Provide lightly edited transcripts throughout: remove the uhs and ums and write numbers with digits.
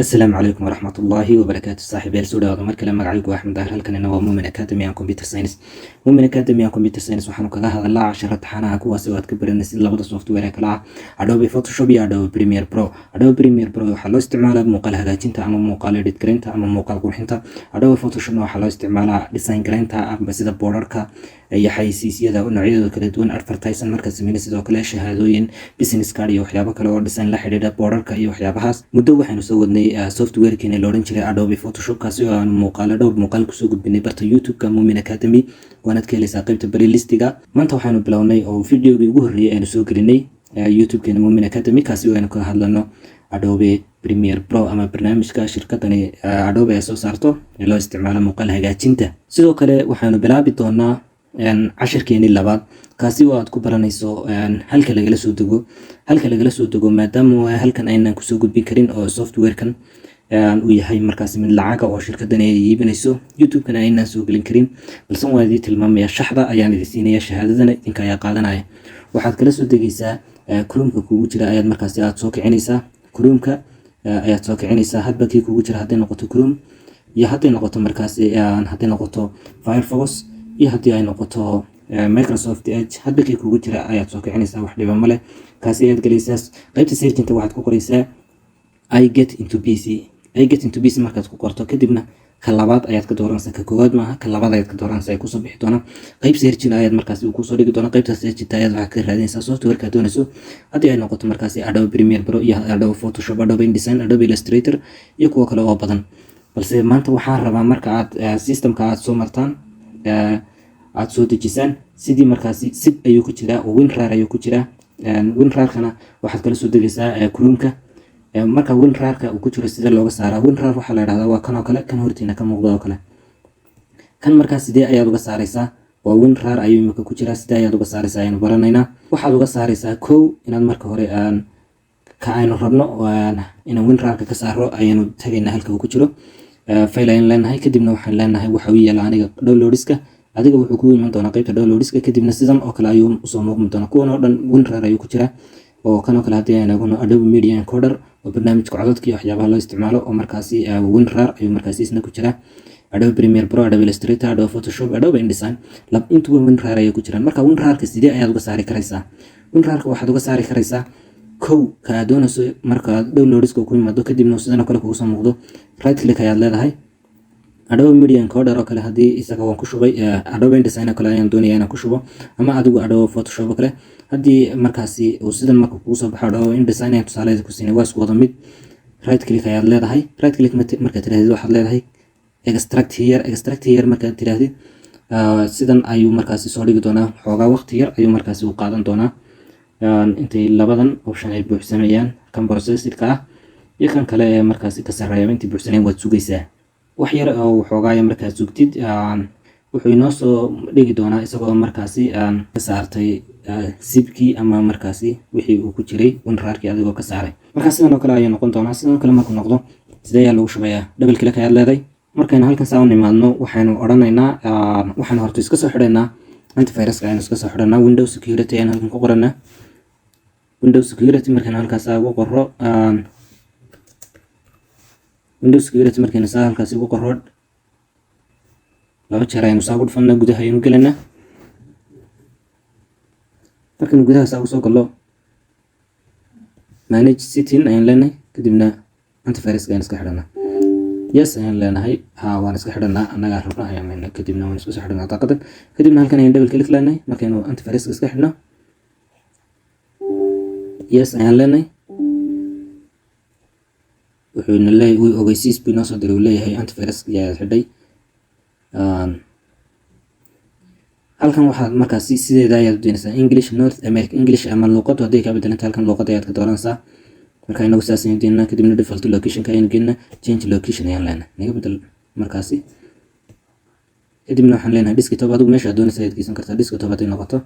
Asalaamu calaykum waraxmat ullaahi wabarakaatu. Saaxiibayaal, soo dhawaada mar kale. Magacaygu waa Axmed Daahir, halkanina waa Muumin Academy and Computer Science. Muumin Academy and Computer Science waxaanu kaga hadalnaa casharo taxanaha, kuwaasi oo aad ka baranaysid labada software ee kala ah Adobe Photoshop iyo Adobe Premiere Pro. Adobe Premiere Pro waxaa loo isticmaalaa muuqaal hagaajinta ama muuqaal edit gareynta ama muuqaal qurxinta. Adobe Photoshopna waxaa loo isticmaalaa design gareynta ama sida boorarka iyo xayeysiisyada noocyadooda kala duwan, advertising markaad sameynay, sidoo kale shahaadooyin, business card iyo waxyaabo kale oo design la xidhiidha, boorarka iyo waxyaabahaas. Muddo waxaynu soo wadnay softwarekeeni la odhan jiray Adobe Photoshop, kaasi oo aan muuqaalo, dhowr muuqaal kusoo gudbinay barta YouTube-ka Muumin Academy, waanaad ka helaysaa qaybta playlistiga. Maanta waxaynu bilownay oo videogii ugu horreeyay aynu soo gelinay YouTube-keena Muumin Academy, kaasi oo aynu kaga hadlano Adobe Premiere Pro ama barnaamijka shirkadani Adobe ay soo saarto ee loo isticmaalo muuqaal hagaajinta. Sidoo kale waxaanu bilaabi doonaa cashirkeenii labaad, kaasi oo aad ku baranayso halka lagala soo dego, halka lagala soo dego, maadaama halkan aynan kusoo gudbin karin oo softwarekan uu yahay markaasi mid lacaga oo shirkadani ay iibinayso, YouTube-kana aynaan soo gelin karin. Balse waan idin tilmaamaya, shaxda ayaan idin siinaya, shahaadadana idinka ayaa qaadanaya. Waxaad kala soo degaysaa Chromeka kugu jira ayaad markaasi aad soo kicinaysaa. Chromeka ayaad soo kicinaysaa, hadba kii kugu jira, hadday noqoto Chrome iyo hadday noqoto markaasi hadday noqoto Firefox iyo haddii ay noqoto Microsoft Edge, hadba kii kugu jira ayaad soo kicinaysaa, wax dhiba male. Kaasi ayaad gelaysaa. Qaybta searchinta waxaad ku qoraysaa "I get into PC". "I get into PC" markaad ku qorto, kadibna ka labaad ayaad ka dooranaysaa. Ka koowaad maaha, ka labaad ayaad ka dooranaysaa ay kusoo bixi doonaa. Qayb searching ayaad markaasi uu kusoo dhigi doonaa. Qaybta searchinta ayaad waxaad ka raadinaysaa softwareka aad doonayso, haddii ay noqoto markaasi Adobe Premiere Pro iyo Adobe Photoshop, Adobe InDesign, Adobe Illustrator iyo kuwo kale oo badan. Balse maanta waxaan rabaa marka aad systemka aad soo martaan, aad soo dejisaan, sidii markaasi zip ayuu ku jiraa oo WinRAR ayuu ku jiraa. WinRAR-kana waxaad kala soo degaysaa Chromeka. Marka WinRAR-ka uu ku jiro, sida looga saaraa? WinRAR waxaa la yidhahdaa waa kan oo kale, kan hortiina ka muuqda oo kale. Kan markaa sidee ayaad uga saaraysaa? Waa WinRAR ayuu imika ku jiraa. Sidee ayaad uga saaraysaa ayaynu baranaynaa. Waxaad uga saaraysaa, kow, inaad marka hore aan ka aynu rabno inaan WinRAR-ka ka saaro ayaynu tagaynaa halka uu ku jiro. File ayaynu leenahay, kadibna waxaan leenahay waxa uu yaala aniga downloadska. Adiga wuxuu ku iman doonaa qaybta downloadska, kadibna sidan oo kale ayuu usoo muuqmi doonaa. Kuwan oo dhan WinRAR ayuu ku jiraa. Oo kan oo kale haddii aan eegno, Adobe Media Encoder oo barnaamijka codadka iyo waxyaabaha loo isticmaalo, oo markaasi WinRAR ayuu markaasi isna ku jiraa. Adobe Premiere Pro, Adobe Illustrator, Adobe Photoshop, Adobe InDesign, lab intuba WinRAR ayay ku jiraan. Marka WinRAR-ka sidee ayaad uga saari karaysaa? WinRAR-ka waxaad uga saari karaysaa, kow, ka aad doonayso marka downloadska ku yimaado, kadibna sidan oo kale kugu soo muuqdo, right click ayaad leedahay. Adobe Media Encoder oo kale haddii isaga waan ku shubay, Adobe InDesign oo kale ayaan doonaya inaan ku shubo, ama adigu Adobe Photoshop oo kale, haddii markaasi uu sidan marka kugu soo baxo, Adobe InDesign ayaan tusaaleeda ku siinay, waa isku wada mid. Right click ayaad leedahay. Right click markaad tirahdid, waxaad leedahay "extract here". "Extract here" markaad tirahdid, sidan ayuu markaasi soo dhigi doonaa. Xoogaa waqti yar ayuu markaasi u qaadan doonaa intay labadan option ay buuxsamayaan, kan processorka ah iyo kan kale ee markaasi ka sarreeya. Intay buuxsanayn waad sugaysaa wax yar oo waxoogaaya. Markaad sugtid, wuxuu inoo soo dhigi doonaa isagoo markaasi ka saartay zipkii ama markaasi wixii uu ku jiray WinRAR-kii adigoo ka saaray. Markaa sidan oo kale ayuu noqon doonaa. Sidan oo kale markuu noqdo, sidee ayaa lagu shubayaa? Double click ayaad leedahay. Markaynu halkan saa u nimaadno, waxaynu odhanaynaa, waxaynu horta iska soo xidhaynaa antiviruska, aynu iska soo xidhanaa. Windows Security ayaan halkan ku qoranaa. Windows Security markaynu halkaas ugu qoro, Windows Security markaynu saa halkaas ugu qoro, laba jeer ayaynu saa ugu dhufanaa, gudaha ayaynu gelanaa. Markaynu gudaha saa ugu soo gallo, "manage setting" ayaan leenahay, kadibna antiviruska ayaan iska xidhanaa. "Yes" ayaan leenahay. Ha, waan iska xidhanaa, annagaa rabna ayaan leenahay. Kadibna waan isku soo xidhanaa daaqadan. Kadibna halkan ayaan double click leenahay. Markaynu antiviruska iska xidhno, "yes" ayaan leenahay. Wuxuuna leeyahay, ogeysiis buu inoo soo diray, uu leeyahay antivirus ayaa xidhay. Halkan waxaad markaasi sideeda ayaad doonaysaa, English North America English, ama luuqadu hadday kaa bedelanta, halkan luuqada ayaad ka dooranaysaa. Marka inagu saas ayaan doonaa. Kadibna default locationka ayaan gelinaa, "change location" ayaan leenahay, naga bedel markaasi. Kadibna waxaan leenahay desktop. Adigu meesha aad doonaysa ayaad geysan kartaa, desktop hadday noqoto,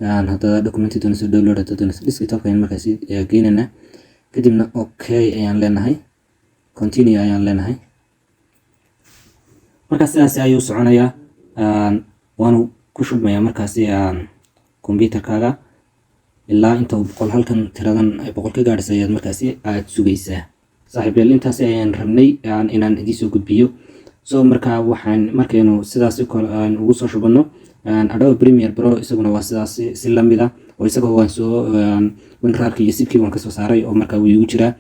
haddaad document doonayso, download haddaad doonayso, desktopka ayaan markaasi geynaynaa. Kadibna "okay" ayaan leenahay, "continue" ayaan leenahay. Marka sidaasi ayuu soconayaa, waanu ku shubmayaa markaasi computerkaaga ilaa inta uu 100, halkan tiradan ay 100 ka gaadhaysa ayaad markaasi aad sugaysaa. Saaxiibayaal, intaasi ayaan rabnay inaan idiin soo gudbiyo. So marka waxaan markaynu sidaas aan ugu soo shubano Adobe Premiere Pro, isaguna waa sidaas si lamid ah, oo isaga waan soo WinRAR-ka iyo zip-kii waan kasoo saaray, oo marka wuu igu jiraa.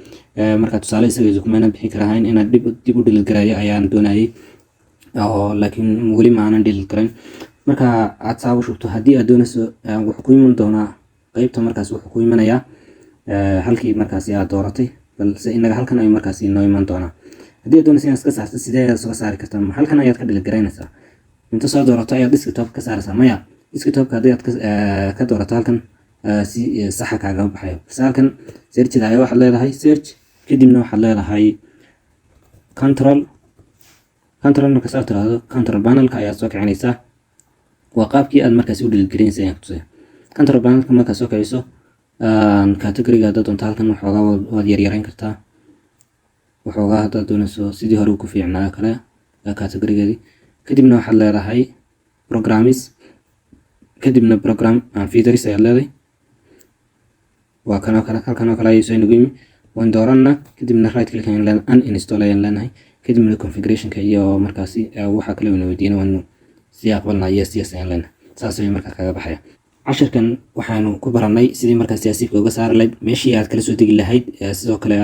Marka tusaale isaga kumaanan bixin karahayn, inaan dib u delete garayo ayaan doonayay, oo laakiin weli ma aanan delete garayn. Marka aad saa u shubto, haddii aad doonayso, wuxuu ku iman doonaa qeybta markaas, wuxuu ku imanayaa halkii markaasi aad dooratay, balse inaga halkan ayuu markaasi inoo iman doonaa. Haddii aad doonayso inaad iska saarto, sidee ayaad iskaga saari kartaa? Halkan ayaad ka delete garaynaysaa. Inta soo doorato ayaad desktop ka saaraysaa? Maya, desktopka haddii aad ka doorato halkan si saxa kaagama baxayo. Balse halkan searchida ayaa waxaad leedahay search, kadibna waxaad leedahay control. Control markaas aad tiraahdo, control panelka ayaad soo kicinaysaa. Waa qaabkii aad markaasi u delete garaynaysa ayaan kutusaya. Control panelka markaad soo kiciso, categoryga haddaad doonto halkan waxoogaa waad yaryarayn kartaa waxoogaa, haddaad doonayso sidii hore ku fiicnaa kale categorygeedii. Kadibna waxaad leedahay programs, kadibna program and features ayaad leedahay. Waa kanoo kale, halkan oo kale ayay soo inagu yimi. Waan dooranna, kadibna right click ayaan leenahay, uninstall ayaan leenahay. Kadibna configurationka iyo markaasi waxa kale ina weydiina waanu sii aqbalnaa, yes ayaan leenahay. Saas ayuu markaa kaga baxaya. Cashirkan waxaanu ku baranay sidii markaasi zip-ka uga saari lahayd, meeshii aad kala soo degi lahayd, sidoo kale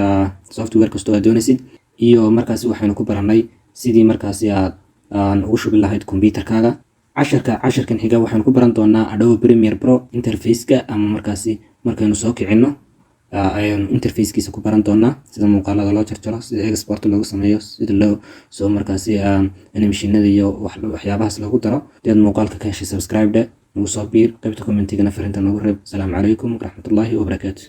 software kastoo aad doonaysid, iyo markaasi waxaanu ku baranay sidii markaasi aad aan ugu shubi lahayd computerkaaga. Cashirkan xiga waxaanu ku baran doonaa Adobe Premiere Pro interface-ka, ama markaasi markaynu soo kicino ayaanu interfacekiisa ku baran doonaa, sida muuqaalada loo jarjaro, sida export loogu sameeyo, sida loo soo markaasi animationada iyo waxyaabahaas loogu daro. Hadii aad muuqaalka ka heshay, subscribe dhe, nagu soo biir, qaybta commentigana fariinta nagu reeb. Asalaamu calaykum waraxmatullaahi wabarakaatu.